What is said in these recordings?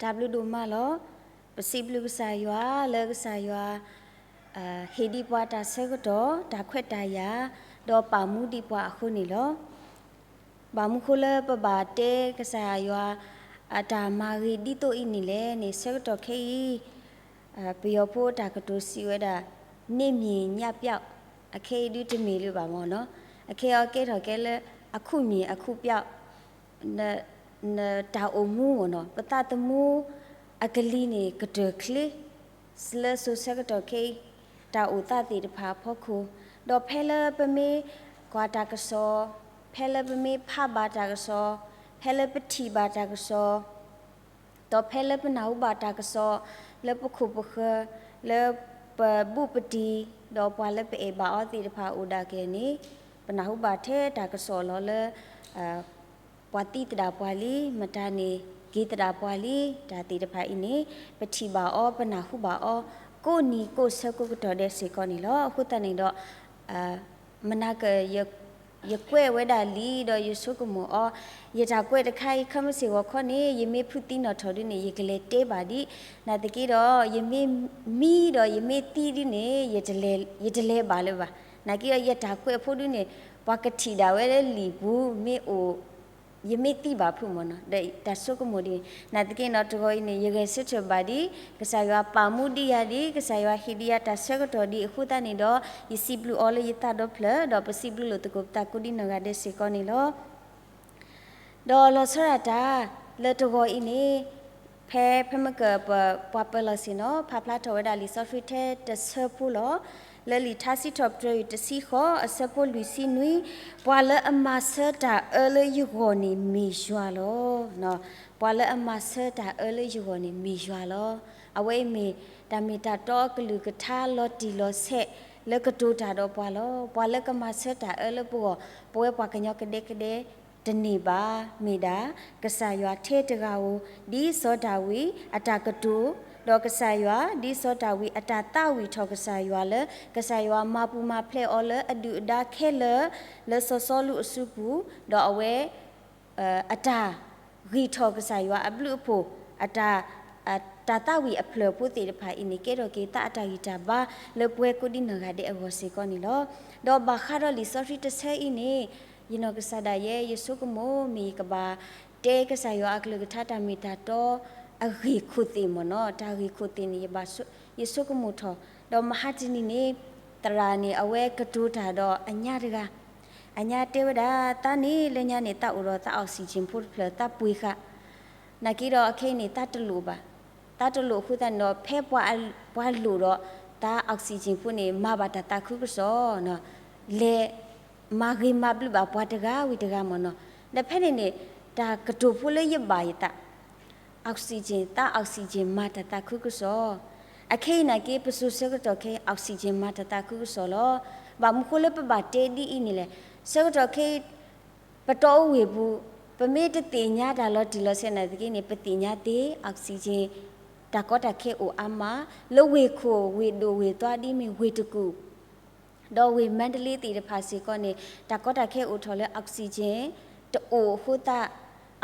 တၢ်ဘျုးဒိၣ်မးလီၤ. ပစံးဘျုးကစၢ်ယွၤလၢကစၢ်ယွၤ ဟ့ၣ်ဒံးပှၤတၢ်ဆၢကတီၢ် တၢ်ခွဲးတၢ်ယာ်, ဒီးပာ်မူဒံးပှၤအဃိန့ၣ်လီၤ. ဘၣ်မနုၤဃိလၢပဘၣ်တဲကစၢ်ယွၤ အတၢ်မၤဂ့ၤဒ်သိးအံၤန့ၣ်လဲၣ်န့ၣ် ဆၢကတီၢ်ခဲအံၤ ပယီၤဖိတၢ်ကတိၤစံးဝဲဒၣ် နေ့မြင်ညပျောက်, အခဲအံၤဒုတမ့ၢ်လၢၤဘၣ်မ့ၢ်နီၤ, အခဲအံၤကဲထီၣ်ကဲလၢ အခုမြင်အခုပျောက် နတၢ်အိၣ်မူမ့ၢ်နီၤ, ပသးသမူအကလံၤန့ၣ် ကတၢၢ်ချ့ လၢစိၤဆၢကတီၢ်ခဲအံၤ တၢ်အိၣ်သးသ့ၣ်တဖၣ်အဖီခိၣ်, ဒီးဖဲလၢပမ့ၢ်ကွၢ်တၢ်ကစီၣ်, ဖဲလၢပမ့ၢ်ဖးဘၣ်တၢ်ကစီၣ်, ဖဲလၢပထံၣ်ဘၣ်တၢ်ကစီၣ် ဒီးဖဲလၢပနၢ်ဟူဘၣ်တၢ်ကစီၣ် လၢပခိၣ်ပဃၢၤ, လၢပဘူးပတံၢ်, ဒီးပှၤလၢပအဲၣ်ဘၣ်အီၤသ့ၣ်တဖၣ်အိၣ်ဒၣ်ကဲန့ၣ်, ပနၢ်ဟူဘၣ်ထဲတၢ်ကစီၣ်လီၤလၢ ပှၤသံသဒၣ်ပှၤလံ, မတၤန့ၣ် က့ၤသဒၣ်ပှၤလံ, တၢ်သ့ၣ်တဖၣ်အံၤန့ၣ် ပထံၣ်ဘၣ်အီၤ ပနၢ်ဟူဘၣ်အီၤ ကိးနံၤကိးဆၢကိးကတီၢ်ဒဲးစ့ၢ်ကီးန့ၣ်လီၤ. အဃိသတးန့ၣ်ဒီး မနၤက ယကွဲးဝဲဒၣ်လံဒီးယဆိကမိၣ်အီၤ, ယတၢ်ကွဲးတခါအံၤ ခဲမုၢ်ဆ့ၣ်ဂီၤခီန့ၣ် ယမ့ၢ်ဖုးသံနီၣ်ထီၣ်ဒုန့ၣ် ယကလဲၤတဲဘၣ်ဒံး, နာ်သက့ဒီး ယမ့ၢ်မံဒီးယမ့ၢ်သံဒုန့ၣ် ယတလဲၤဘၣ်လၢၤဘၣ်. နာ်သက့ဒီး ယတၢ်ကွဲးဖိဒုန့ၣ် ပှၤကထံၣ်ဒၣ်ဝဲလၢလံာ်ပူၤ မ့ၢ်အိၣ် ယမ့ၢ်သံဘၣ်ဖုးမ့ၢ်နီၤ, ဒီးတၢ်ဆိကမိၣ်ဒ်န့ၣ် နာ်သက့နီၤ တဂီၤအံၤန့ၣ် ယဂဲၤဆၢထၢၣ်ဘၣ်ဒံး, ကစၢ်ယွၤပာ်မူဒံးယၤဒံး, ကစၢ်ယွၤဟ့ၣ်ဒံးယၤတၢ်ဆၢကတီၢ်ဒံးအဃိသတးန့ၣ်ဒီး ယစံးဘျုးအီၤလၢယသးဒီဖျၢၣ်, ဒီးပစံးဘျုးလိာ်သကိးပသးကိးဒံနီၢ်ဂၤဒဲးစ့ၢ်ကီးန့ၣ်လီၤ. ဒီးလီၤဆီဒၣ်တၢ် လၢတဂီၤအံၤန့ၣ် ဖဲဖဲမ့ၢ်ကပပှၤပၢၤလီၢ်ဆ့ၣ်နီၤ ဖးဖျါထီၣ်ဝဲဒၣ်လံာ်စီဆှံထဲတဆၢဖိလီၤ. လၢလံာ်ထါစံးထီၣ်ပတြၢၤတဆံဃိး အဆၢဖိလွံၢ်ဆံနွံ, ပှၤလၢအမၤဆၢတၢ်အၢလၢယဂီၢ်န့ၣ်မ့ၢ်ယွၤလီၤ. ပှၤလၢအမၤဆၢတၢ်အၢလၢယဂီၢ်န့ၣ်မ့ၢ်ယွၤလီၤ. အဝဲအံၤမ့ၢ်တၢ်မ့ၢ်တၢ်တီအကလုၢ်ကထါလီၤတံၢ်လီၤဆဲး လၢကတိၤတၢ်ဒီးပှၤလီၤ. ပှၤလၢကမၤဆၢတၢ်အၢလၢပဂီၢ် ပဝဲပှၤကညီကဒဲကဒဲ တန့ၢ်ဘၣ်, မ့ၢ်ဒၣ် ကစၢ်ယွၤထဲတဂၤဧိၤ, ဒ်စီၤဒၤဝံးအတၢ်ကတိၤ, ဒီးကစၢ်ယွၤ ဒ်စီၤဒၤဝံးအတၢ်သးဝံၣ်ထီၣ်ကစၢ်ယွၤလၢ ကစၢ်ယွၤမၤပူၤမၤဖျဲးအီၤလၢအဒုၣ်အဒါခဲလၢာ် လၢစီၤစီလူးအစုပူၤ, ဒီးအဝဲ အတၢ်ဂံၢ်ထီၣ်ကစၢ်ယွၤအဘျုးအဖှိၣ်, အတၢ် တၢ်သးဝံၣ်အဖျၢၣ်ဖိသ့ၣ်တဖၣ်အံၤန့ၣ် ကဲထီၣ်က့ၤသးအတၢ်ဂံၢ်တၢ်ဘါလၢပဝဲကိးဒံနီၢ်ဂၤဒဲးအဂီၢ်စ့ၢ်ကီးန့ၣ်လီၤ. ဒီးဘၣ်ဃးဒီးလံာ်စီဆှံတဆၢအံၤန့ၣ် ယနီၢ်ကစၢ်ဒၣ်ယဲ ယဆိကမိၣ်မ့ၢ်ယကဘၣ်တဲကစၢ်ယွၤအကလုၢ်ကထါတၢ်မ့ၢ်တၢ်တီ အဂ့ၢ်ခိၣ်သ့ၣ်မ့ၢ်နီၤ, တၢ်ဂ့ၢ်ခိၣ်သ့ၣ်န့ၣ် ယဘၣ်ဆိ ယဆိကမိၣ်ထီၣ်, ဒီးမဟါတနံၤန့ၣ် သရၣ်န့ၣ် အဝဲကတိၤတၢ်ဒီးအညါတဂၤ, အညါတဲဝဲဒၣ် သးန့ၣ်လၢညါန့ၣ် သးအိၣ်ဒီးသး oxygen ဖိတဖျၢၣ် သးပှ့ၤဃာ်, နာ်က့ဒီးအခဲအံၤန့ၣ် သးတလိၣ်ဘၣ်, သးတလိၣ်အဃိသတးန့ၣ်ဒီး ဖဲပှၤလိၣ်ဒီး သး oxygen ဖိန့ၣ် မၤဘၣ်တၢ်သးခုကစီၣ် လဲၤ မၤဂ့ၤမၤဘျုးဘၣ်ပှၤတဂၤဝံၤတဂၤမ့ၢ်နီၤ, ဒီးဖဲန့ၣ်န့ၣ် တၢ်ကတိၤဖိလၢယဘၣ်ယသး oxygen သး oxygen မၤတၢ်သးခုကစီၣ်, အခဲအံၤနာ်က့ ပစိၤဆၢကတီၢ်ခဲအံၤ oxygen မၤတၢ်သးခုကစီၣ်လီၤ. ဘၣ်မနုၤဃိလၢပဘၣ်တဲဒ်အံၤန့ၣ်လဲၣ်, ဆၢကတီၢ်ခဲအံၤ ပတီၢ်အိၣ်ဝ့ၢ်ပူၤ ပမ့ၢ်တသ့ၣ်ညါတၢ်လီၤတံၢ်လီၤဆဲးနာ်သက့န့ၣ် ပသ့ၣ်ညါသ့ oxygen တၢ်ကီတၢ်ခဲအိၣ်အါမး, လၢဝ့ၢ်ခိၣ်ဝ့ၢ်ဒိၣ်ဝ့ၢ်သွါဒ်မ့ၢ်ဝ့ၢ်တကူၣ် ဒီးဝ့ၢ်မါတလ့သ့ၣ်တဖၣ်စ့ၢ်ကီးန့ၣ် တၢ်ကီတၢ်ခဲအိၣ်ထီၣ်လၢ oxygen တအိၣ်အဃိသတး,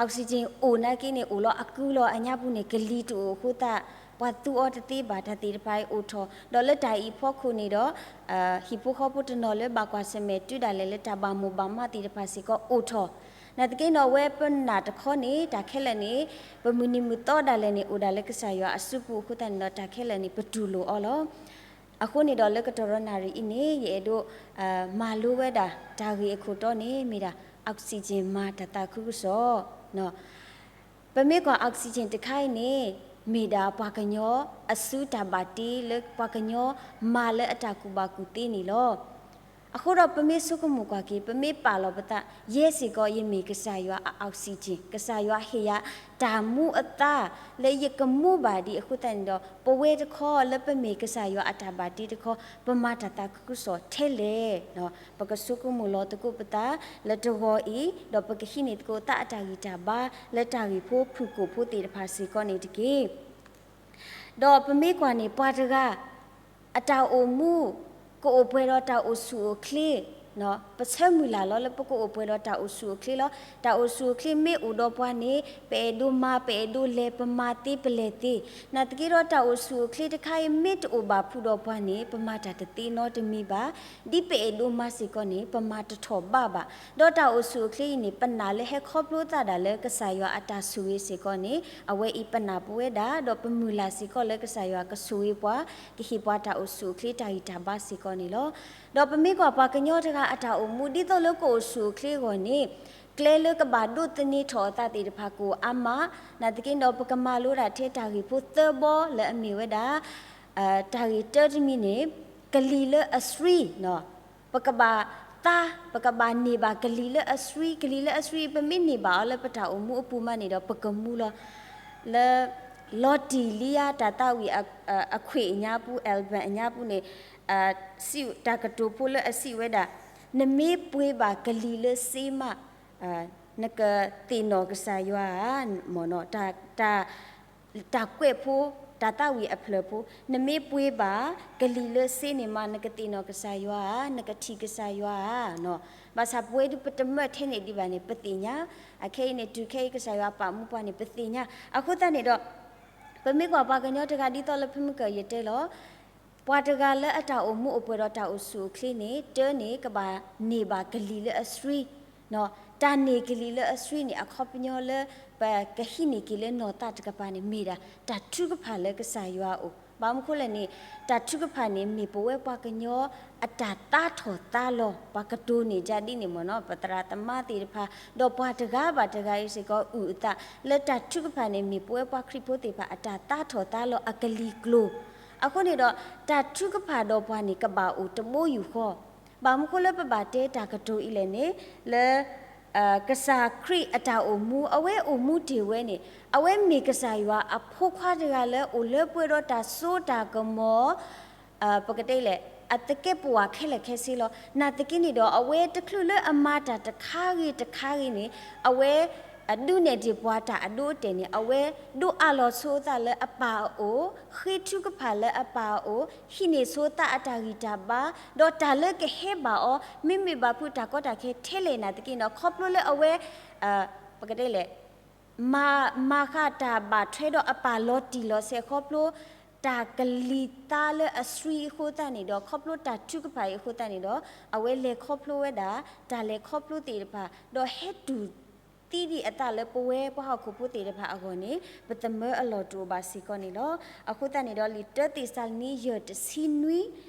oxygen အိၣ်နာ်က့န့ၣ် အိၣ်လီၤအကုလီၤအညါပူၤန့ၣ် ကလံၤတအိၣ်အဃိသတး ပှၤသူအီၤတသ့ဘၣ် တၢ်သ့ၣ်တဖၣ်အံၤအိၣ်ထီၣ်, ဒီးလၢတၢ်အံၤအဖီခိၣ်န့ၣ်ဒီး ဟံၣ်ဖိဃီဖိတနီၤလၢဘၣ်ကွၢ်ဆၢၣ်မဲာ်တုၤဒၣ်လဲာ်လၢတၢ်ဘၣ်မိၢ်ဘၣ်မးသ့ၣ်တဖၣ်စ့ၢ်ကီးအိၣ်ထီၣ်, နာ်သက့န့ၣ် အဝဲပနၢ်တခီန့ၣ် တၢ်ခဲလၢာ်န့ၣ် ပမုၢ်နံၤမုၢ်သီဒၣ်လဲာ်န့ၣ် အိၣ်ဒၣ်လၢကစၢ်ယွၤအစုပူၤအဃိသတးန့ၣ်ဒီး တၢ်ခဲလၢာ်န့ၣ် ပတူၢ်လိာ်အီၤလီၤ. အဃိန့ၣ်ဒီးလၢကတီၢ်ရီနၣ်ရံၣ်အံၤန့ၣ် ယအဲၣ်ဒိး မၤလိဝဲဒၣ် တၢ်ဂ့ၢ်အခိၣ်တီန့ၣ် မ့ၢ်ဒၣ် oxygen မၤတၢ်သးခုကစီၣ် ပမ့ၢ်ကွၢ် oxygen တခါအံၤန့ၣ် မ့ၢ်ဒၣ်ပှၤကညီအစုတၢ်ဘၣ်တ့ လၢပှၤကညီမၤလၢအတၢ်ကူၣ်ဘၣ်ကူၣ်သ့န့ၣ်လီၤ. အဃိဒီးပမ့ၢ်ဆိကမိၣ်ကွၢ်က့ၤ ပမ့ၢ်ပာ်လီၤပသး ယဲစ့ၢ်ကီးယမ့ၢ်ကစၢ်ယွၤအ oxygen, ကစၢ်ယွၤဟ့ၣ်ယၤတၢ်မူအသါ လၢယကမူဘၣ်ဒံးအဃိသတးန့ၣ်ဒီး ပဝဲတခီလၢပမ့ၢ်ကစၢ်ယွၤအတၢ်ဘၣ်တ့တခီ ပမၤတၢ်သးခုကစီၣ်ထဲလဲၣ် ပကဆိကမိၣ်လီၤသကိးပသး လၢတဂီၤအံၤ ဒီးပကဟံးန့ၢ်သကိးသးအတၢ်ဂံၢ်တၢ်ဘါ လၢတၢ်ဂ့ၢ်ဖိဖုၣ်ကိာ်ဖိသ့ၣ်တဖၣ်စ့ၢ်ကီးန့ၣ်တက့ၢ်. ဒီးပမ့ၢ်ကွၢ်န့ၣ် ပှၤတဂၤ အတၢ်အိၣ်မူ ကအိၣ်ပှဲၤဒီးတၢ်အိၣ်ဆူၣ်အိၣ်ချ့ ပဆၢမုၢ်လၢ်လီၤလၢပကအိၣ်ပှဲၤဒီးတၢ်အိၣ်ဆူၣ်အိၣ်ချ့လီၤ. တၢ်အိၣ်ဆူၣ်အိၣ်ချ့မ့ၢ်အိၣ်ဒီးပှၤန့ၣ် ပအဲၣ်ဒိးမၤ ပအဲၣ်ဒိးလဲၤ ပမၤသ့ပလဲၤသ့. နာ်သက့ဒီးတၢ်အိၣ်ဆူၣ်အိၣ်ချ့တခါအံၤမ့ၢ်တအိၣ်ဘၣ်ဖုးဒီးပှၤန့ၣ် ပမၤတၢ်တသ့နီတမံၤဘၣ်. ဒ်ပအဲၣ်ဒိးမၤစ့ၢ်ကီးန့ၣ် ပမၤတထီၣ်ဘးဘၣ်. ဒီးတၢ်အိၣ်ဆူၣ်အိၣ်ချ့အံၤန့ၣ် ပနာ်လၢဟဲခီဖျိသးဒၣ်လၢကစၢ်ယွၤအတၢ်ဆိၣ်ဂ့ၤစ့ၢ်ကီးန့ၣ် အဝဲအံၤပနာ်ပဝဲဒၣ် ဒီးပမုၢ်လၢ်စ့ၢ်ကီးလၢကစၢ်ယွၤကဆိၣ်ဂ့ၤပှၤ ကဟ့ၣ်ပှၤတၢ်အိၣ်ဆူၣ်အိၣ်ချ့တၢ်ဂံၢ်တၢ်ဘါစ့ၢ်ကီးန့ၣ်လီၤ. ဒီးပမ့ၢ်ကွၢ်ပှၤကညီတဂၤအတၢ်အိၣ်မူ ဒ်သိးလၢကအိၣ်ဆူၣ်အိၣ်ချ့အဂီၢ်န့ၣ် ကျဲလၢကဘၣ်ဒိးသန့ၤထီၣ်အသးသ့ၣ်တဖၣ်ကအိၣ်အါမး, နာ်သက့ဒီးပကမၤလိဒၣ်ထဲတၢ်ဂ့ၢ်ဖိသၢဘီလၢအမ့ၢ်ဝဲဒၣ် တၢ်ဂ့ၢ်တၢတမံၤန့ၣ် ကလံၤလၢအဆှံ ပကဘၣ်သါ ပကဘၣ်န့ၢ်ဘၣ်ကလံၤလၢအဆှံ, ကလံၤလၢအဆှံ ပမ့ၢ်န့ၢ်ဘၣ်အီၤလၢပတၢ်အိၣ်မူအပူၤမးန့ၣ်ဒီး ပကမူလီၤ. လၢ လီၤတံၢ်လံယါတၢ်သးဝံၣ်အခွံၣ်အညါပူၤ album အညါပူၤန့ၣ် စံးတၢ်ကတိၤဖိလၢအစံးဝဲဒၣ်, နမ့ၢ်ပှ့ၤဘၣ်ကလံၤလၢစ့မး နကသ့ၣ်နီၣ်ကစၢ်ယွၤဧါ, မ့ၢ်နီၢ် တၢ် တၢ်ကွဲးဖိ တၢ်သးဝံၣ်အဖျၢၣ်ဖိ, နမ့ၢ်ပှ့ၤဘၣ်ကလံၤလၢစ့န့ၣ်မး နကသ့ၣ်နီၣ်ကစၢ်ယွၤဧါ, နကထံၣ်ကစၢ်ယွၤဧါ. ဘၣ်ဆၣ်ပဝဲဒၣ်ပတမၢထဲန့ၣ်ဒံးဘၣ်န့ၣ် ပသ့ၣ်ညါ, အခဲအံၤန့ၣ် တုၤခဲအံၤကစၢ်ယွၤပာ်မူပှၤန့ၣ် ပသ့ၣ်ညါ. အဃိသတးန့ၣ်ဒီး ပမ့ၢ်ကွၢ်ပှၤကညီတဂၤဒ်သိးလၢဖုမုၢ်ကၢၢ်ယတဲလီၤ ပှၤတဂၤလၢအတၢ်အိၣ်မူအိၣ်ပှဲၤဒီးတၢ်အိၣ်ဆူၣ်အိၣ်ချ့န့ၣ် တၢန့ၣ် ကဘၣ်န့ၢ်ဘၣ်ကလံၤလၢအဆှံ, တၢ်န့ၢ်ကလံၤလၢအဆှံန့ၣ် အခီပညီလၢ ပကဟံးန့ၢ်က့ၤလၢနီၢ်သးတကပၤန့ၣ် မ့ၢ်ဒၣ်တၢ်ထုကဖၣ်လၢကစၢ်ယွၤအအိၣ်. ဘၣ်မနုၤဃိလဲၣ်န့ၣ် တၢ်ထုကဖၣ်န့ၣ် မ့ၢ်ပဝဲပှၤကညီအတၢ်သါထီၣ်သါလီၤ. ပှၤကတိၤန့ၢ်ဒ်အံၤန့ၣ်မ့ၢ်နီၢ် ပသရၣ်သမါသ့ၣ်တဖၣ် ဒီးပှၤတဂၤဘၣ်တဂၤအံၤစ့ၢ်ကီး အုၣ်အသး လၢတၢ်ထုကဖၣ်န့ၣ် မ့ၢ်ပဝဲပှၤခရံာ်ဖိသ့ၣ်တဖၣ်အတၢ်သါထီၣ်သါလီၤအကလံၤကျိၤ. အဃိန့ၣ်ဒီး တၢ်ထုကဖၣ်ဒီးပှၤန့ၣ် ကဘၣ်အိၣ်တဘိယူၢ်ဃီ, ဘၣ်မနုၤဃိလၢပဘၣ်တဲတၢ်ကတိၤအံၤလဲၣ်န့ၣ် လၢ ကစၢ်ခရံာ်အတၢ်အိၣ်မူ အဝဲအိၣ်မူတ့ၢ်ဝဲန့ၣ် အဝဲမ့ၢ်ကစၢ်ယွၤအဖိခွါတဂၤလၢအိၣ်လၢပှဲၤဒီးတၢ်စိတၢ်ကမီၤ ပကတဲလဲၣ် အသကဲးပဝးခဲလၢာ်ခဲဆ့လီၤ. နာ်သက့န့ၣ်ဒီး အဝဲတချုးလၢအမၤတၢ်တခါဂ့ၤတခါဂ့ၤန့ၣ် အဝဲ ဒုးနဲၣ်တ့ၢ်ပှၤတၢ်အဒိအတဲာ်န့ၣ် အဝဲဒိးအးလီၤဆိအသးလၢအပၢ်အအိၣ်, ဃ့ထုကဖၣ်လၢအပၢ်အအိၣ်, ဟံးန့ၢ်ဆိသးအတၢ်ဂံၢ်တၢ်ဘါ, ဒီးတၢ်လၢကဟဲဘၣ်အီၤ မ့မ့ၢ်ဘၣ်ဖုးတၢ်ကီတၢ်ခဲထဲလဲၣ်နာ်သက့န့ၣ်ဒီး ခီဖျိလၢအဝဲ ပကတဲလဲၣ် မၤ မၤဃာ်တၢ်ဘၣ်ထွဲဒီးအပၢ်လီၤတံၢ်လီၤဆဲးခီဖျိ တၢ်ကလံၤသါလၢအဆှံအဃိသတးန့ၣ်ဒီး ခီဖျိတၢ်ထုကဖၣ်အံၤအဃိသတးန့ၣ်ဒီး အဝဲလဲၤခီဖျိဝဲဒၣ် တၢ်လဲၤခီဖျိသ့ၣ်တဖၣ် ဒီးဟဲတူၢ်သံဒံးအသးလၢပဝဲပှၤဟီၣ်ခိၣ်ဖိသ့ၣ်တဖၣ်အဂီၢ်န့ၣ် ပသမၢအလီၢ်တအိၣ်ဘၣ်စ့ၢ်ကီးန့ၣ်လီၤ. အဃိသတးန့ၣ်ဒီး လံာ်တၢသ့းစၤလနံ ယဲၢ်တဆံနွံ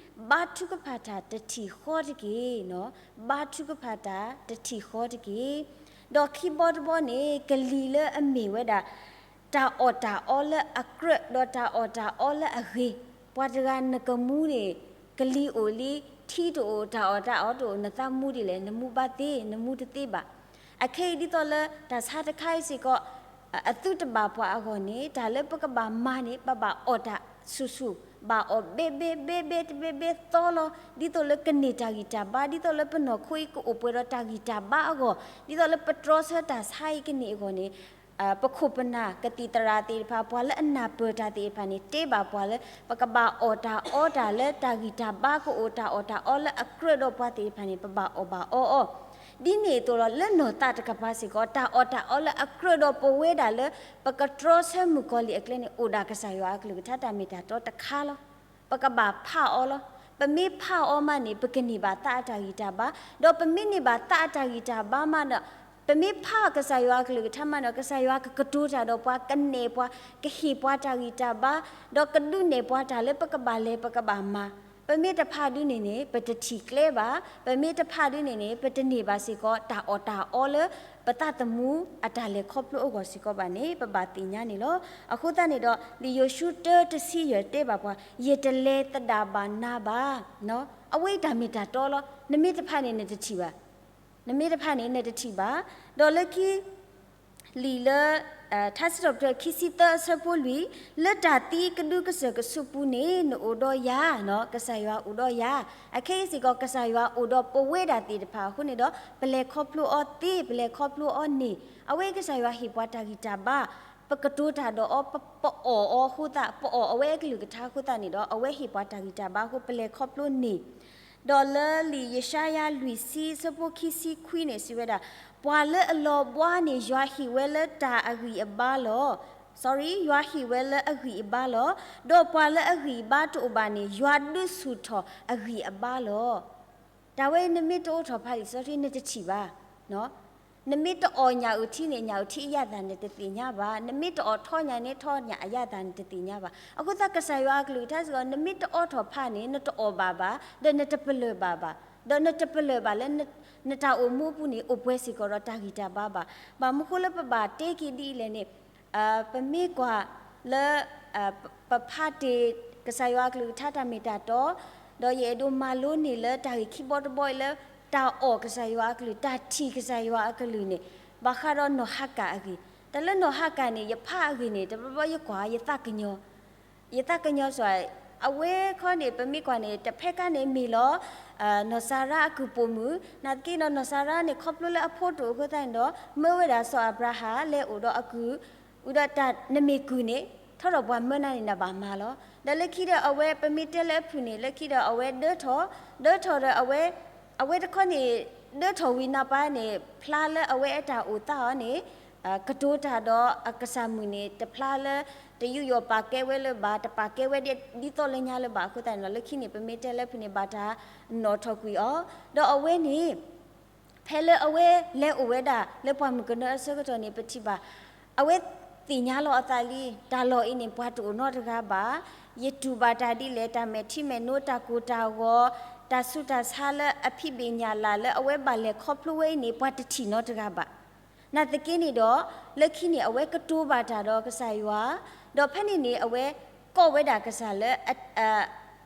ဘါထုကဖၣ်တၢ်တထံၣ်ဃီတက့ၢ်. ဘါထုကဖၣ်တၢ်တထံၣ်ဃီတက့ၢ်. ဒီးခံဘီတဘီန့ၣ် ကလံၤလၢအမ့ၢ်ဝဲဒၣ် တၢ်အီၣ်တၢ်အီလၢအကြၢး ဒီးတၢ်အီၣ်တၢ်အီလၢအဂ့ၤ, ပှၤတဂၤနကမူန့ၣ် ကလံၤအိၣ်လံ ထံတအိၣ် တၢ်အီၣ်တၢ်အီတအိၣ် နသးမူဒ်လဲၣ် နမူဘၣ်သ့ နမူတသ့ဘၣ်. အခဲအံၤဒ်သိးလၢတၢ်ဆါတခါအံၤစ့ၢ်ကီး အသုတဘၣ်ပှၤအဂီၢ်န့ၣ် တၢ်လၢပကဘၣ်မၤန့ၣ် ပဘၣ်အီၣ်တၢ်ဆူၣ်ဆူၣ် ဘၣ်အီၣ်ဘဲဘဲဘဲဘဲတဘဲဘဲသီလီၤ. ဒ်သိးလၢကန့ၢ်တၢ်ဂံၢ်တၢ်ဘါ ဒ်သိးလၢပနီၢ်ခိအံၤကအိၣ်ပှဲၤဒီးတၢ်ဂံၢ်တၢ်ဘါအဂီၢ်, ဒ်သိးလၢပတြီဆၢတၢ်ဆါအံၤကန့ၢ်အဂီၢ်န့ၣ် ပခိၣ်ပနၢ်ကသံၣ်သရၣ်သ့ၣ်တဖၣ် ပှၤလၢအနၢ်ပၢၢ်တၢ်သ့ၣ်တဖၣ်န့ၣ် တဲဘၣ်ပှၤလၢ ပကဘၣ်အီၣ်တၢ်အီတၢ်လၢတၢ်ဂံၢ်တၢ်ဘါကအိၣ် တၢ်အီၣ်တၢ်အီလၢအကြၢးဒီးပှၤသ့ၣ်တဖၣ်န့ၣ် ပဘၣ်အီၣ်ဘၣ်အီအီၤ. ဒ်န့ၣ်အသိးလီၤ လၢနီၢ်သးတကပၤစ့ၢ်ကီး တၢ်အီၣ်တၢ်အီလၢအကြၢးဒီးပဝဲဒၣ်လၢ ပကတြီဆၢမုၣ်ကီၤလံၢ်အကျဲန့ၣ် အိၣ်ဒၣ်ကစၢ်ယွၤအကလုၢ်ကထါတၢ်မ့ၢ်တၢ်တီတခါလီၤ. ပကဘၣ်ဖးအီၤလီၤ. ပမ့ၢ်ဖးအီၤမးန့ၣ် ပကန့ၢ်ဘၣ်သးအတၢ်ဂံၢ်တၢ်ဘါ, ဒီးပမ့ၢ်န့ၢ်ဘၣ်သးအတၢ်ဂံၢ်တၢ်ဘါမးဒီး ပမ့ၢ်ဖးကစၢ်ယွၤအကလုၢ်ကထါမးဒီး ကစၢ်ယွၤကကတိၤတၢ်ဒီးပှၤ ကနဲၣ်ပှၤ ကဟ့ၣ်ပှၤတၢ်ဂံၢ်တၢ်ဘါ, ဒီးကဒုးနဲၣ်ပှၤတၢ်လၢပကဘၣ်လဲၤ ပကဘၣ်မၤ. ပမ့ၢ်တဖးဒုးန့ၣ်န့ၣ် ပတထံၣ်ကျဲဘၣ်, ပမ့ၢ်တဖးဒုးန့ၣ်န့ၣ် ပတန့ၢ်ဘၣ်စ့ၢ်ကီး တၢ်အီၣ်တၢ်အီလၢပသးသမူအတၢ်လဲၤခီဖျိအဂီၢ်စ့ၢ်ကီးဘၣ်န့ၣ် ပဘၣ်သ့ၣ်ညါန့ၣ်လီၤ. အဃိသတးန့ၣ်ဒီး လံာ်ယိၤၡူတၢတဆံယဲၢ်တဲဘၣ်ပှၤ ယတလဲၤသဒၣ်ဘၣ်နၤဘၣ်. အဝဲအံၤတၢ်မ့ၢ်တၢ်တီလီၤ. နမ့ၢ်တဖးန့ၣ် နတထံၣ်ဘၣ်. နမ့ၢ်တဖးန့ၣ် နတထံၣ်ဘၣ်. ဒီးလၢခံ လံာ်လၢ ထါစံးထီၣ်ပတြၢၤခံဆံသၢအဆၢဖိလွံၢ်, လၢတၢ်သံကဒုကစၢၢ်ကဆူးပူၤန့ၣ် နအိၣ်ဒီးယၤ, ကစၢ်ယွၤအိၣ်ဒီးယၤ, အခဲအံၤစ့ၢ်ကီး ကစၢ်ယွၤအိၣ်ဒီးပဝဲဒၣ်သ့ၣ်တဖၣ်အဃိန့ၣ်ဒီး ပလဲၤခီဖျိအီၤသ့, ပလဲၤခီဖျိအီၤန့ၣ်, အဝဲကစၢ်ယွၤဟ့ၣ်ပှၤတၢ်ဂံၢ်တၢ်ဘါ, ပကတိၤတၢ်ဒီးအီၤ, ပအီၣ်အီၤအဃိသတး, ပအီၣ်အဝဲအကလုၢ်ကထါအဃိသတးန့ၣ်ဒီး အဝဲဟ့ၣ်ပှၤတၢ်ဂံၢ်တၢ်ဘါအဃိ ပလဲၤခီဖျိန့ၣ် ဒီးလၢလံာ်ယၡါယၤလွံၢ်ဆံ အဆၢဖိခံဆံခွံန့ၣ် စံးဝဲဒၣ်, ပှၤလၢအလီၤဘှါန့ၣ် ယွၤဟ့ၣ်ဝဲလၢတၢ်အဂံၢ်အဘါလီၤ. sorry, ယွၤဟ့ၣ်ဝဲလၢအဂံၢ်အဘါလီၤ. ဒီးပှၤလၢအဂံၢ်အဘါတအိၣ်ဘၣ်န့ၣ် ယွၤဒုးဆူၣ်ထီၣ်အဂံၢ်အဘါလီၤ. တၢ်ဝဲနမ့ၢ်တအိးထီၣ်ဖးလံာ်စီဆှံ နတထံၣ်ဘၣ်. နမ့ၢ်တအီၣ်ညၣ်အုၣ်ထံန့ၣ် ညၣ်အုၣ်ထံအယၣ်သၣ်နတသ့ၣ်ညါဘၣ်. နမ့ၢ်တအီၣ်ထီညၣ်န့ၣ် ထီညၣ်အယၣ်သၣ်နတသ့ၣ်ညါဘၣ်. အဃိသတး ကစၢ်ယွၤအကလုၢ်ကထါစ့ၢ်ကီး နမ့ၢ်တအိးထီၣ်ဖးန့ၣ် နတအီၣ်ဘၣ်ဘၣ်, ဒီးနတပလၢၢ်ဘၣ်ဘၣ်, ဒီးနတပလၢၢ်ဘၣ်လၢ နတၢ်အိၣ်မူအပူၤန့ၣ် အိၣ်ပှဲၤစ့ၢ်ကီးဒီးတၢ်ဂံၢ်တၢ်ဘါဘၣ်. ဘၣ်မနုၤဃိလၢပဘၣ်တဲက့ၤဒ်အံၤလဲၣ်န့ၣ် ပမ့ၢ်ကွၢ်လၢ ပဖးတ့ၢ်ကစၢ်ယွၤအကလုၢ်ကထါတၢ်မ့ၢ်တၢ်တီ, ဒီးယအဲၣ်ဒိးမၤလိန့ၢ်လၢတၢ်ဂ့ၢ်ခံဘီတဘီအံၤလၢ တၢ်အီၣ်ကစၢ်ယွၤအကလုၢ်, တၢ်ထံၣ်ကစၢ်ယွၤအကလုၢ်န့ၣ် ဘၣ်ဃးဒီးနီၢ်ဟၤကၣ်အဂ့ၢ်. တၢ်လၢနီၢ်ဟၤကၣ်န့ၣ် ယဖးအဂ့ၢ်န့ၣ် တဘျီဘျီယကွၢ်ယသးကညီၤ ယသးကညီၤစ့ၢ်, အဝဲခီန့ၣ် ပမ့ၢ်ကွၢ်န့ၣ် တဖဲကါန့ၣ်မ့ၢ်လီၤ နီၢ်စၤရါအကုၢ်ပိာ်မုၣ်, နာ်သက့ဒီး နီၢ်စၤရါန့ၣ် ခီဖျိလၢအဖိတအိၣ်အဃိသတးန့ၣ်ဒီး မၢဝဲဒၣ်စီၤအၤဘြၤဟၣ်လဲၤအိၣ်ဒီးအကုၢ်, ဝံၤဒီးတၢ်နမ့ၢ်ကုၢ်န့ၣ် ထီထီၣ်ပှၤမၢနၤန့ၣ် နဘၣ်မၤလီၤ. ဒီးလၢခံဒီးအဝဲ ပမ့ၢ်တဲလၢအဖုၣ်န့ၣ် လၢခံဒီးအဝဲဒၢထီၣ်, ဒၢထီၣ်ဒီးအဝဲ, အဝဲတခီန့ၣ် ဒၢထီၣ်ဝံၤနီၢ်ပၤန့ၣ် ဖျါလၢအဝဲအတၢ်အိၣ်သးအီၤန့ၣ် ကတိၤတၢ်ဒီးအကစၢ်မုၣ်န့ၣ် တဖျါလၢ တယူးယီၣ်ပာ်ကဲဝဲလၢၤဘၣ်, တပာ်ကဲဝဲဒ်သိးလၢညါလၢၤဘၣ်အဃိသတးန့ၣ်ဒီး လၢခံန့ၣ် ပမ့ၢ်တဲလၢဖုၣ်န့ၣ် ဘၣ်တၢ်နီၣ်ထီၣ်ကွံာ်အီၤ, ဒီးအဝဲန့ၣ် ဖဲလၢအဝဲလဲၤအိၣ်ဝဲဒၣ်လၢပှၢ်မုၢ်ကနၢအဆၢကတီၢ်န့ၣ် ပထံၣ်ဘၣ် အဝဲသ့ၣ်ညါလီၤအသးလံ, တၢ်လီၢ်အံၤန့ၣ် ပှၤတအိၣ်နီတဂၤဘၣ်, ယတူၢ်ဘၣ်တၢ်ဒ်လဲၣ်, တၢ်မဲာ်ထံမဲာ်နိ တၢ်ကိၢ်တၢ်ဂီၤ, တၢ်ဆူးတၢ်ဆါလၢအဖံးဘ့ၣ်ညၣ်လၢ်လၢအဝဲဘၣ်လဲၤခီဖျိဝဲအံၤန့ၣ် ပှၤတထံၣ်နီတဂၤဘၣ်. နာ်သက့န့ၣ်ဒီး လၢခံန့ၣ် အဝဲကတိၤဘၣ်တၢ်ဒီးကစၢ်ယွၤ, ဒီးဖဲန့ၣ်န့ၣ် အဝဲကိးဝဲဒၣ်ကစၢ်လၢ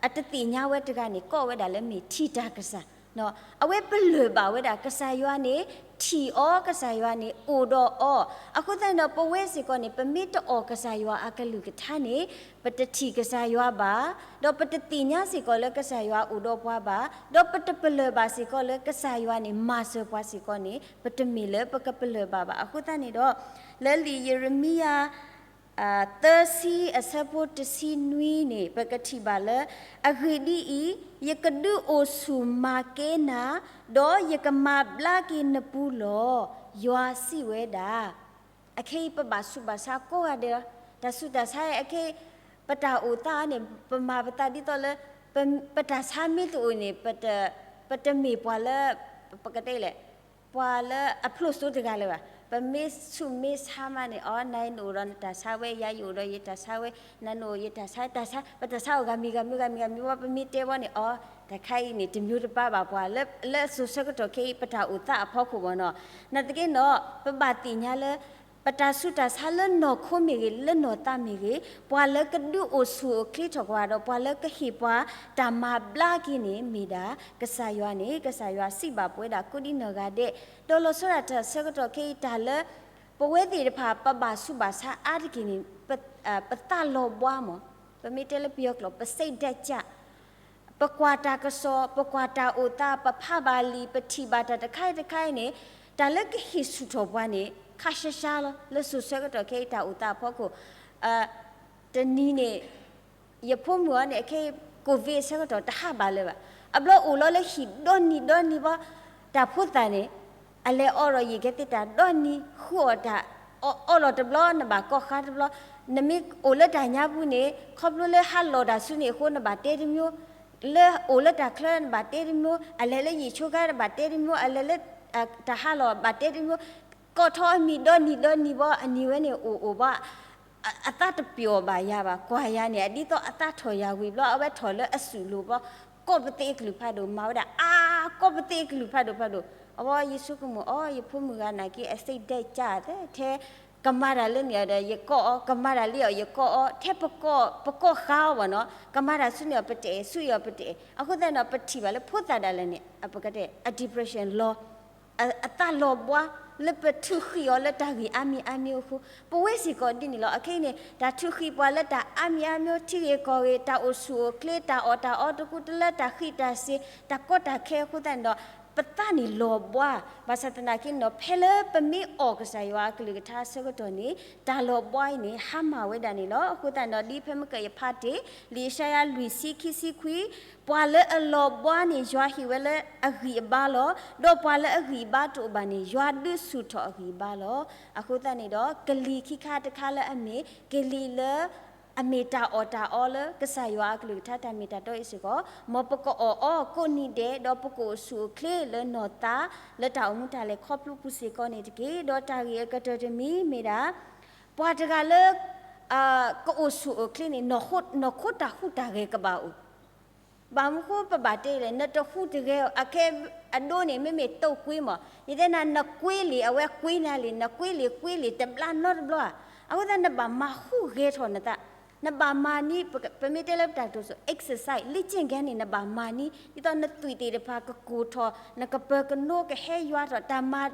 အတသ့ၣ်ညါဝဲတဂၤန့ၣ် ကိးဝဲဒၣ်လၢမ့ၢ်ထံၣ်တၢ်ကစၢ်, အဝဲပလၢၢ်ဘၣ်ဝဲဒၣ် ကစၢ်ယွၤန့ၣ်ထံၣ်အီၤ, ကစၢ်ယွၤန့ၣ်အိၣ်ဒီးအီၤ. အဃိသတးန့ၣ်ဒီး ပဝဲစ့ၢ်ကီးန့ၣ် ပမ့ၢ်တအီၣ်ကစၢ်ယွၤအကလုၢ်ကထါန့ၣ် ပတထံၣ်ကစၢ်ယွၤဘၣ်, ဒီးပတသ့ၣ်ညါစ့ၢ်ကီးလၢကစၢ်ယွၤအိၣ်ဒီးပှၤဘၣ်, ဒီးပတပလၢၢ်ဘၣ်စ့ၢ်ကီးလၢကစၢ်ယွၤန့ၣ် မၤစၢၤပှၤစ့ၢ်ကီးန့ၣ် ပတမ့ၢ်လၢပကပလၢၢ်ဘၣ်ဘၣ်. အဃိသတးန့ၣ်ဒီး လၢလံာ်ယရမံယၤ သၢဆံအဆၢဖိတဆံနွံန့ၣ် ပကထံၣ်ဘၣ်လၢ အဂ့ၢ်ဒ်အံၤ, ယကဒုးအိၣ်ဆူၣ်မၤကဲနၤ, ဒီးယကမၤဘျါက့ၤနပူၤလီၤ, ယွၤစံးဝဲဒၣ်. အခဲအံၤပဘၣ်ဆူးဘၣ်ဆါကိးဂၤဒဲးလီၤ. တၢ်ဆူးတၢ်ဆါအံၤ အခဲအံၤ ပတၢ်အိၣ်သးန့ၣ် ပမၤပသးဒ်သိးလၢ ပတၢ်ဆါမ့ၢ်တအိၣ်န့ၣ် ပတမ့ၢ်ပှၤလၢ ပကတဲလဲၣ် ပှၤလၢအဖျိးစိတဂၤလၢၤဘၣ်. ပမ့ၢ်ဆူးမ့ၢ်ဆါမးန့ၣ် အီ နၤနအိၣ်ဒီးနတၢ်ဆါဝဲ, ယၤယအိၣ်ဒီးယတၢ်ဆါဝဲ, နၤနအိၣ်ယတၢ်ဆါ, တၢ်ဆါ, ပတၢ်ဆါအိၣ်ဂၤမံၤဂၤမံၤဂၤမံၤဂၤမံၤဝဲ ပမ့ၢ်တဲဝဲန့ၣ် အီ တၢ်ခါအံၤန့ၣ် တမံၤတပၢၢ်ဘၣ်ပှၤ လၢစိၤဆၢကတီၢ်ခဲအံၤ ပတၢ်အိၣ်သးအဖီခိၣ်မ့ၢ်နီၤ. နာ်သက့နီၤ ပဘၣ်သ့ၣ်ညါလၢ ပတၢ်ဆူးတၢ်ဆါလၢနီၢ်ခိမ့ၢ်ဂ့ၤ လၢနီၢ်သးမ့ၢ်ဂ့ၤ, ပှၤလၢကဒုးအိၣ်ဆူၣ်အိၣ်ချ့ထီၣ်ပှၤ ဒီးပှၤလၢကဟ့ၣ်ပှၤတၢ်မၤဘျါက့ၤန့ၣ် မ့ၢ်ဒၣ်ကစၢ်ယွၤန့ၣ် ကစၢ်ယွၤစံးဘၣ်ပဝဲဒၣ်ကိးဒံနီၢ်ဂၤဒဲး. ဒီးလီၤဆီဒၣ်တၢ်ဆၢကတီၢ်ခဲအံၤ တၢ်လၢ ပဝဲသ့ၣ်တဖၣ် ပဘၣ်ဆူးဘၣ်ဆါအါတက့ၢ်န့ၣ် ပသးလီၤဘှါမး, ပမ့ၢ်တဲလၢပယီၤကျိာ် ပစိတ်ဓာတ်ကျ ပကွၢ်တၢ်ကစီၣ် ပကွၢ်တၢ်အိၣ်သး ပဖးဘၣ်လံာ် ပထံၣ်ဘၣ်တၢ်တခါအံၤတခါအံၤန့ၣ် တၢ်လၢကဟ့ၣ်ဆူၣ်ထီၣ်ပှၤန့ၣ် ခါရှါရှါလီၤ. လၢစိၤဆၢကတီၢ်ခဲအံၤတၢ်အိၣ်သးအဖီခိၣ် တနံၤန့ၣ် ယဖိမုၣ်အီၤန့ၣ် အခဲအံၤ ကိုဗစ် ဆၢကတီၢ်တဟးဘၣ်လၢၤဘၣ်. အဘျီအိၣ်လီၤလၢဟံၣ်ဒီနံၤဒီနံၤဘၣ်, တၢ်ဖိသၣ်န့ၣ် အလဲၤအီဒီးယံာ်ကဲသ့ၣ်တၢ်ဒီနံၤ ဃုအီၣ်တၢ် အီလီၤတဘျီ နဘၣ်ကိးဃါတဘျီ, နမ့ၢ်အိၣ်လၢတၢ်ညါပူၤန့ၣ် ခီဖျိလၢဟးလီၤတၢ်ဆူန့ၣ်အဃိ နဘၣ်တဲတမျိုး, လၢအိၣ်လၢတၢ်ချၢနဘၣ်တဲတမျိုး, အလဲၤလၢယံာ်ဆိခါနဘၣ်တဲတမျိုး, အလဲၤလၢ တၢ်ဟးလီၤဘၣ်တဲတမျိုး, ကိးထီၣ်အမံၤဒီနံၤဒီနံၤဘၣ်, အနံၤဝဲန့ၣ်အိၣ်အိၣ်ဘၣ် အသးတပျီၤဘၣ်ယၤဘၣ်, ကွၢ်ယၤန့ၣ် အဒ်သိးအသးထီၣ်ယၤဝံၤဘျီ အဝဲထီၣ်လၢအစုၣ်လိၤဘျီ, ကိးပသ့အကလုၢ်ဖးဒိၣ် မၤဝဲဒၣ်အါ, ကိးပသ့အကလုၢ်ဖးဒိၣ်ဖးဒိၣ်, အဝဲယဆိကမိၣ်အီၤ ယဖိမုၣ်ဂၤနာ်က့ အစိတ်ဓာတ်ကျ ထဲ ကမၤတၢ်လၢန့ၣ်အီၤဒီး ယကိးအီၤ, ကမၤတၢ်လၢအီၤ ယကိးအီၤ, ထဲပကိး ပကိးဃါအီၤဘၣ်နီၤ, ကမၤတၢ်ဆူန့ၣ်အီၤ ပတအဲၣ်, ဆူအံၤအီၤ ပတအဲၣ်, အဃိသတးန့ၣ် ပထံၣ်ဘၣ်လၢဖိသၣ်ဒၣ်လဲာ်န့ၣ် ပကတဲ အ depression လီၤ အသးလီၤဘှါ လၢပထုးဃံအီၤလၢတၢ်ဂ့ၢ်အါမံၤအါမံၤအဃိ, ပဝဲစ့ၢ်ကီးဒ်န့ၣ်လီၤ. အခဲအံၤန့ၣ် တၢ်ထုးဃံပှၤလၢတၢ်အါမံၤအါမံၤ ထံဂ့ၢ်ကီၢ်ဂ့ၢ်, တၢ်အိၣ်ဆူၣ်အိၣ်ချ့, တၢ်အီၣ်တၢ်အီတကူတလၢ, တၢ်ဃံးတၢ်စ့ၤ, တၢ်ကီတၢ်ခဲအဃိသတးန့ၣ်ဒီး ပသးန့ၣ်လီၤဘှါ, ဘၣ်ဆၣ်သနာ်က့န့ၣ်ဒီး ဖဲလၢပမ့ၢ်အီၣ်ကစၢ်ယွၤအကလုၢ်ကထါအဆၢကတီၢ်န့ၣ် တၢ်လီၤဘှါအံၤန့ၣ် ဟါမၢ်ဝဲဒၣ်န့ၣ်လီၤ. အဃိသတးန့ၣ်ဒီး ဒ်ဖဲမုၢ်ကၢၢ်ယဖးတ့ၢ် လံာ်ယၡါယၤလွံၢ်ဆံခံဆံခွံ, ပှၤလၢအလီၤဘှါန့ၣ် ယွၤဟ့ၣ်ဝဲလၢအဂံၢ်အဘါလီၤ. ဒီးပှၤလၢအဂံၢ်အဘါတအိၣ်ဘၣ်န့ၣ် ယွၤဒုးဆူၣ်ထီၣ်အဂံၢ်အဘါလီၤ. အဃိသတးန့ၣ်ဒီး ကလံၤခံခါတခါလၢအမ့ၢ် ကလံၤလၢ အမ့ၢ်တၢ်အီၣ်တၢ်အီလၢကစၢ်ယွၤအကလုၢ်ကထါတၢ်မ့ၢ်တၢ်တီအံၤစ့ၢ်ကီး, မ်ပကအီၣ်အီကိးနံၤဒဲး ဒီးပကအိၣ်ဆူၣ်အိၣ်ချ့လၢနီၢ်သး လၢတၢ်အိၣ်မူတၢ်လဲၤခီဖျိပူၤစ့ၢ်ကီးန့ၣ်တက့ၢ်. ဒီးတၢ်ဂ့ၢ်အကတၢၢ်တမံၤမ့ၢ်ဒၣ် ပှၤတဂၤလၢ ကအိၣ်ဆူၣ်အိၣ်ချ့န့ၣ် နီၢ်ခိတၢ်ဟူးတၢ်ဂဲၤကဘၣ်အိၣ် ဘၣ်မနုၤဃိပဘၣ်တဲလဲၣ် နတဟူးတဂဲၤ အခဲအဒိန့ၣ် မ့မ့ၢ်တိာ်ကွ့မး ယတဲနၤ နကွ့လံာ် အဝဲကွ့နၤလံာ် နကွ့လံာ်ကွ့လံာ် တဘျါနီတဘျီဧါ. အဃိသတး နဘၣ်မၤဟူးဂဲၤထီၣ်နသး, နဘၣ်မၤန့ၢ် ပမ့ၢ်တဲလၢပတၢ်ကတိၤစိ exercise လေ့ကျင့်ခန်းန့ၣ် နဘၣ်မၤန့ၢ် ဒ်သိးနသွံၣ်သ့ၣ်တဖၣ် ကကိၢ်ထီၣ် နကပၢၤကနိကဟဲယွၤထီၣ် တၢ်မၤ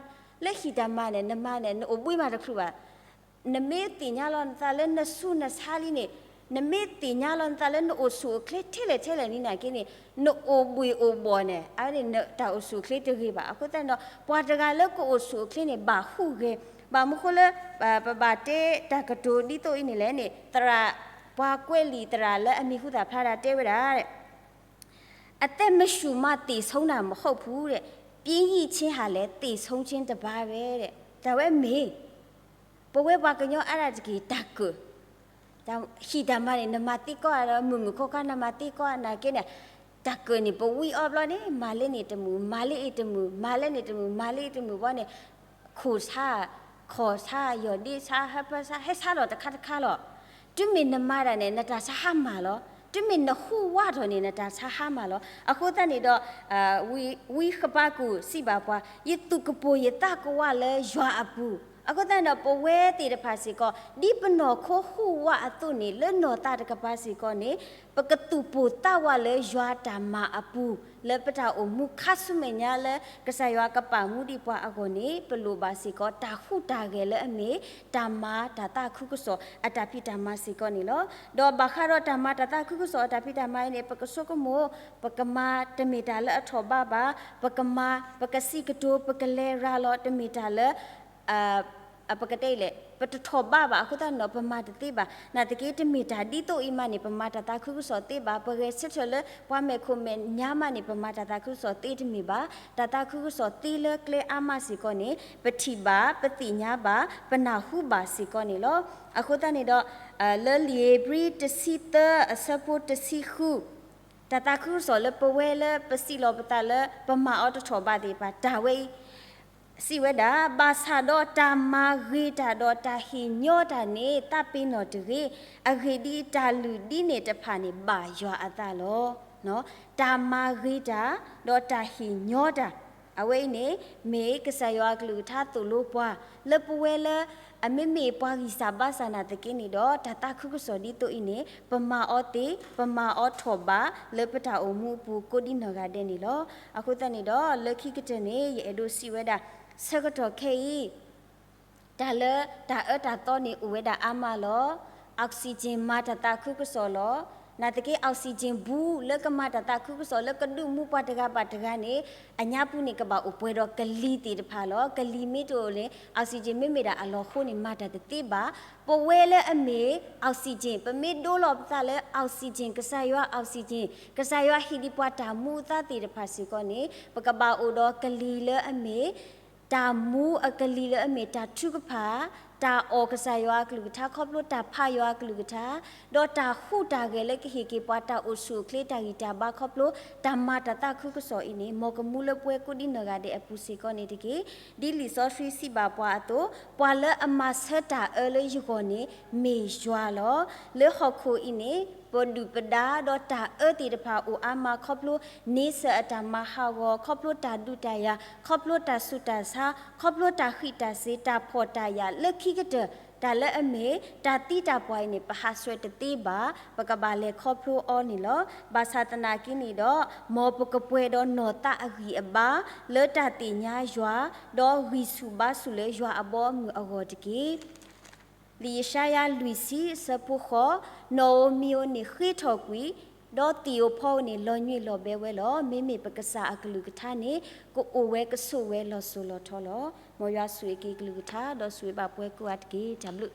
လၢဟံၣ်တၢ်မၤန့ၣ် နမၤန့ၣ် နအိၣ်ဘှံးမးတချုးဘၣ် နမ့ၢ်သ့ၣ်ညါလီၤနသးလၢနဆူးနဆါလံန့ၣ်, နမ့ၢ်သ့ၣ်ညါလီၤနသးလၢနအိၣ်ဆူၣ်အိၣ်ချ့ထဲလဲၣ်ထဲလဲၣ်န့ၣ်နာ်က့န့ၣ်, နအိၣ်ဘှံးအိၣ်ဘှီၣ်န့ၣ် အဝဲန့ၣ်တၢ်အိၣ်ဆူၣ်အိၣ်ချ့တဂ့ၤဘၣ်. အဃိသတးန့ၣ်ဒီး ပှၤတဂၤလၢကအိၣ်ဆူၣ်အိၣ်ချ့န့ၣ် ဘၣ်ဟူးဂဲၤ, ဘၣ်မနုၤဃိလၢ ပဘၣ်တဲတၢ်ကတိၤဒ်သိးအံၤန့ၣ်လဲၣ်န့ၣ် သရၣ် ပှၤကွဲးလံာ်သရၣ်လၢအမံၤဟူသၣ်ဖျါဒၣ်တဲဝဲဒၣ် အသက်မရှုံးမှသေဆုံးတာမဟုတ်ဘူးတဲ့, ပျင်းရိခြင်းဟာလည်းသေဆုံးခြင်းတစ်ပါပဲတဲ့, တၢ်ဝဲမ့ၢ် ပဝဲပှၤကညီအါဒၣ်တက့ၢ် တၢ်ကၢၣ်, ဟံၣ်တၢ်မၤန့ၣ် နမၤသ့ကီးဒီး မုၢ်မုၢ်ခီခါနမၤသ့ကီးနာ်က့န့ၣ်, တၢ်ကၢၣ်န့ၣ် ပဝံအီဘျီန့ၣ် မၤလၢန့ၣ်တမုာ် မၤလၢအံၤတမုာ် မၤလၢအံၤတမုာ် မၤလၢအံၤတမုာ်ဘီန့ၣ်, ခိၣ်ဆါ, ခိၣ်ဆါ ယီၢ်ဒ့ဆါ ဟၢဖၢဆါ ဟဲဆါလီၤတခါတခါလီၤ. တုၤမ့ၢ်နမၤတၢ်န့ၣ် နတၢ်ဆါဟါမၢ်လီၤ. တုၤမ့ၢ်နဟူးဝးထီၣ်န့ၣ် နတၢ်ဆါဟါမၢ်လီၤ. အဃိသတးန့ၣ်ဒီး ဝံဃပာ်ကူၣ်စံးဘၣ်ပှၤ, ယသူၣ်ကပိာ်ယသးကဝးလၢယွၤအပူၤ, အဃိသတးန့ၣ်ဒီး ပဝဲသ့ၣ်တဖၣ်စ့ၢ်ကီး ဒ်ပနီၢ်ခိဟူးဝးအသိးန့ၣ် လၢနီၢ်သးတကပၤစ့ၢ်ကီးန့ၣ် ပကသူၣ်ပိာ်သးဝးလၢယွၤတၢ်မၤအပူၤ လၢပတၢ်အိၣ်မူခါဆူမဲာ်ညါလၢ ကစၢ်ယွၤကပာ်မူဒံးပှၤအဂီၢ်န့ၣ် ပလိၣ်ဘၣ်စ့ၢ်ကီးတၢ်ဟူးတၢ်ဂဲၤလၢအမ့ၢ် တၢ်မၤတၢ်သးခုကစီၣ်အတၢ်ဖံးတၢ်မၤစ့ၢ်ကီးန့ၣ်လီၤ. ဒီးဘၣ်ဃးဒီးတၢ်မၤတၢ်သးခုကစီၣ်အတၢ်ဖံးတၢ်မၤအံၤန့ၣ် ပကဆိကမိၣ်, ပကမၤတမ့ၢ်တၢ်လၢအထီၣ်ဘးဘၣ်, ပကမၤ, ပကစံးကတိၤ ပကလဲၤရၤလီၤ တမ့ၢ်တၢ်လၢ ပကတဲလဲၣ် ပတထီၣ်ဘးဘၣ် အဃိသတးန့ၣ်ဒီး ပမၤတသ့ဘၣ်. နာ်သက့ တမ့ၢ်တၢ်ဒ်သိးအံၤမးန့ၣ် ပမၤတၢ်သးခုကစီၣ်သ့ဘၣ်. ပဂဲၤဆၢထၢၣ်လၢပှၤမဲာ်ခိၣ်မဲာ်ညါမးန့ၣ် ပမၤတၢ်သးခုကစီၣ်သ့တမ့ၢ်ဘၣ်. တၢ်သးခုကစီၣ်သ့လၢကျဲအါမးစ့ၢ်ကီးန့ၣ် ပထံၣ်ဘၣ်, ပသ့ၣ်ညါဘၣ်, ပနၢ်ဟူဘၣ်စ့ၢ်ကီးန့ၣ်လီၤ. အဃိသတးန့ၣ်ဒီး လၢလံာ်ဧ့ၤဘြံၤတဆံသၢအဆၢဖိတဆံဃု တၢ်သးခုကစီၣ်လၢပဝဲလၢပစံးလီၤပသးလၢ ပမၤအီၤတထီၣ်ဘးသ့ၣ်တဖၣ် တၢ်ဝဲအံၤ စံးဝဲဒၣ်, ဘၣ်ဆၣ်ဒီးတၢ်မၤဂ့ၤတၢ်ဒီးတၢ်ဟ့ၣ်ညီတၢ်န့ၣ် သးပ့ၤနီၣ်တဂ့ၤ. အဂ့ၢ်ဒ်အံၤ, တၢ်လုၢ်ဒ်န့ၣ်တဖၣ်န့ၣ် ဘၣ်ယွၤအသးလီၤ. တၢ်မၤဂ့ၤတၢ် ဒီးတၢ်ဟ့ၣ်ညီတၢ် အဝဲအံၤန့ၣ် မ့ၢ်ကစၢ်ယွၤအကလုၢ်ကထါသိၣ်လိပှၤ လၢပဝဲလၢ အမ့မ့ၢ်ပှၤဂံၢ်စၢ်ဘါစၢ်နာ်သက့န့ၣ်ဒီး တၢ်သးခုကစီၣ်ဒ်သိးအံၤန့ၣ် ပမၤအီၤသ့, ပမၤအီၤထီၣ်ဘး လၢပတၢ်အိၣ်မူအပူၤကိးဒ်နီၢ်ဂၤဒဲးန့ၣ်လီၤ. အဃိသတးန့ၣ်ဒီး လၢခံကတၢၢ်န့ၣ် ယအဲၣ်ဒိးစံးဝဲဒၣ် ဆၢကတီၢ်ခဲအံၤ တၢ်လၢတၢ်အၢတၢ်သီန့ၣ်အိၣ်ဝဲဒၣ်အါမးလီၤ. oxygen မၤတၢ်သးခုကစီၣ်လီၤ. နာ်သက့ oxygen ဘူးလၢကမၤတၢ်သးခုကစီၣ်လၢကဒုးမူပှၤတဂၤဘၣ်တဂၤန့ၣ် အညါပူၤန့ၣ် ကဘၣ်အိၣ်ပှဲၤဒီးကလံၤသ့ၣ်တဖၣ်လီၤ. ကလံၤမ့ၢ်တအိၣ်န့ၣ် oxygen မ့မ့ၢ်ဒၣ်အလီၢ်ဃိန့ၣ် မၤတၢ်တသ့ဘၣ်. ပဝဲလၢအမ့ၢ် oxygen ပမ့ၢ်ဒိလီၤပသးလၢ oxygen ကစၢ်ယွၤ oxygen ကစၢ်ယွၤဟ့ၣ်ဒံးပှၤတၢ်မူအသးသ့ၣ်တဖၣ်စ့ၢ်ကီးန့ၣ် ပကဘၣ်အိၣ်ဒီးကလံၤလၢအမ့ၢ် တၢ်မူအကလံၤလၢအမ့ၢ်တၢ်ထုကဖၣ်, တၢ်အီၣ်ကစၢ်ယွၤအကလုၢ်ကထါခီဖျိတၢ်ဖးယွၤအကလုၢ်ကထါ, ဒီးတၢ်ဟူးတၢ်ဂဲၤလၢကဟ့ၣ်က့ၤပှၤတၢ်အိၣ်ဆူၣ်အိၣ်ချ့တၢ်ဂံၢ်တၢ်ဘါခီဖျိ တၢ်မၤတၢ်သးခုကစီၣ်အံၤန့ၣ် မ်ကမူလၢပဝဲကိးဒ်နီၢ်ဂၤဒဲးအပူၤစ့ၢ်ကီးန့ၣ်တက့ၢ်. ဒ်လံာ်စီဆှံစံးဘၣ်ပှၤအသိး, ပှၤလၢအမၤဆၢတၢ်အၢလၢယဂီၢ်န့ၣ် မ့ၢ်ယွၤလီၤ. လၢဟီၣ်ခိၣ်အံၤန့ၣ် ပဒုၣ်ပဒါဒီးတၢ်အၢသ့ၣ်တဖၣ်အိၣ်အါမးခီဖျိ န့ဆၢၣ်အတၢ်မၤဟးဂီၤ ခီဖျိတၢ်ဒုးတၢ်ယၤ ခီဖျိတၢ်ဆူးတၢ်ဆါ ခီဖျိတၢ်ဃံးတၢ်စ့ၤ တၢ်ဖှီၣ်တၢ်ယာ် လၢခံကတၢၢ် တၢ်လၢအမ့ၢ် တၢ်သံတၢ်ပှၢ်အံၤန့ၣ် ပဟးဆှဲးတသ့ဘၣ် ပကဘၣ်လဲၤခီဖျိအီၤန့ၣ်လီၤ. ဘၣ်ဆၣ်သနာ်က့န့ၣ်ဒီး မ်ပကပှဲၤဒီးနီၢ်သးအဂံၢ်အဘါ လၢတၢ်သ့ၣ်ညါယွၤ ဒီးဂံၢ်ဆူၣ်ဘါဆူၣ်လၢယွၤအဘီအမုၢ်အဂီၢ်တက့ၢ်. လံာ်ယၡါယၤလွံၢ်ဆံအဆၢဖိဃိး, နီၣ်ဧိၤမံၤဧိၤန့ၣ်ဃ့ထီၣ်ကွံာ် ဒီးသံးဧိၤဖီဧိၤန့ၣ် လီၤညွံးလီၤဘဲဝဲလီၤ. မ့မ့ၢ်ပကစၢ်အကလုၢ်ကထါန့ၣ် ကအိၣ်ဝဲကဆိးဝဲလီၤစိၤလီၤထီလီၤ. မ်ယွၤဆိၣ်ဂ့ၤက့ၤကလုၢ်ကထါ ဒီးဆိၣ်ဂ့ၤဘၣ်ပှၤကိးဂၤတက့ၢ်. တၢ်ဘျုး.